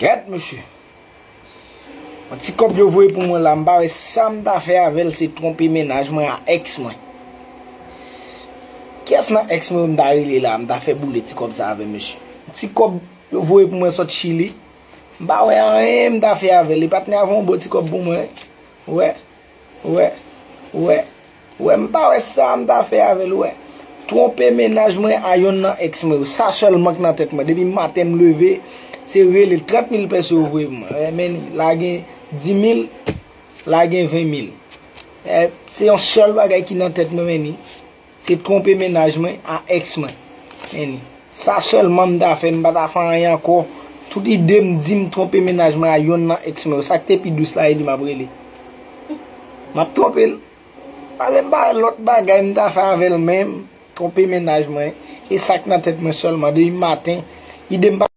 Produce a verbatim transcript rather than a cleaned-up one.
Gad mesye. Yon ti kòb yo voye pou mwen la, m pa wè sa m ta fè avè l, se twonpe mennaj mwen a èks mwen. Kiyès nan èks mwen yo m ta rele la, m ta fè boule ti kòb sa avè l mesye? Ti kòb yo voye pou mwen sot Chili. M pa wè anyen m ta fè avè l. E patnè a voye yon bon ti kòb pou mwen. Wè, wè, wè, wè, m pa wè sa m ta fè avè l, wè. Twonpe mennaj mwen a yonn nan èks mwen yo. Sa sèlman k nan tèt mwen. Depi maten m leve, se rele l. Trant mil pèso yo voye pou mwen. Wè, men ni, la gen dis mil, la gen ven mil. Eh, se yon sèl bagay ki nan tèt mwen, men ni. Se twonpe mennaj mwen a èks mwen. Men ni. Sa sèlman m ta fè, m pa ta fè anyen ankò. Tout ide m di m twonpe mennaj mwen a yonn nan èks mwen yo. Sa k te pi dous la, e li m ap rele. M ap twonpe l. Paske m pa wè lòt bagay m ta fè avè l menm. Twonpe mennaj mwen. E sa k nan tèt mwen sèlman. Depi maten, ide m pa